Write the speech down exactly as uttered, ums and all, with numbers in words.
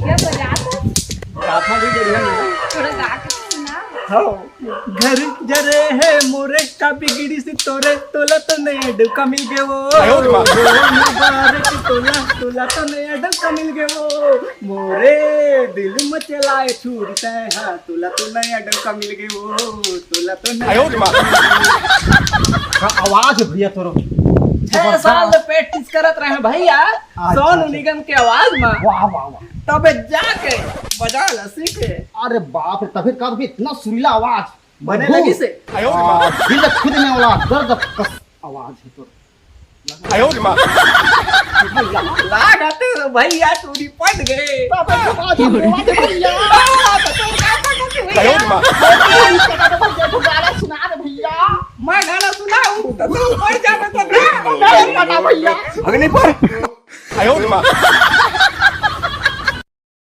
क्या बजात हस? गाथा भी बढ़िया है। थोड़ा गा के तो सुना। हाँ। घर जरे हे मोरे, का बिगड़ी सी तोरे, तोला तो नया डौका मिल गे वो। आयो रे माँ। मुबारक तोला, तोला तो नया डौका मिल गे वो। मोरे दिल में चलाए छुरी तैं हा, तोला तो नया डौका मिल गे वो, तोला तो नया आयो रे माँ। का आवाज है भैया तोरो। छह साल ले practice करत रहे भैया, अच्छा, सोनू अच्छा। निगम के आवाज में। वाह, वाह, वाह। तबे जाके बजाना सीखे। अरे बाप रे, तभी कब भी इतना सुरीला आवाज। बने मधुर। लगी से। आ, दिल खुद में वाला दर्द कस आवाज है तोर। आयो रे माँ। लागत भैया टूरी पट गए। बाबा, बाबा, बाबा, भैया। आयो रे माँ। गाना सुना रे भैया। मैं गाना सुनाऊं तो तू पड़ जाबे तो ना। भैया। अग्नि पर। आयो रे माँ।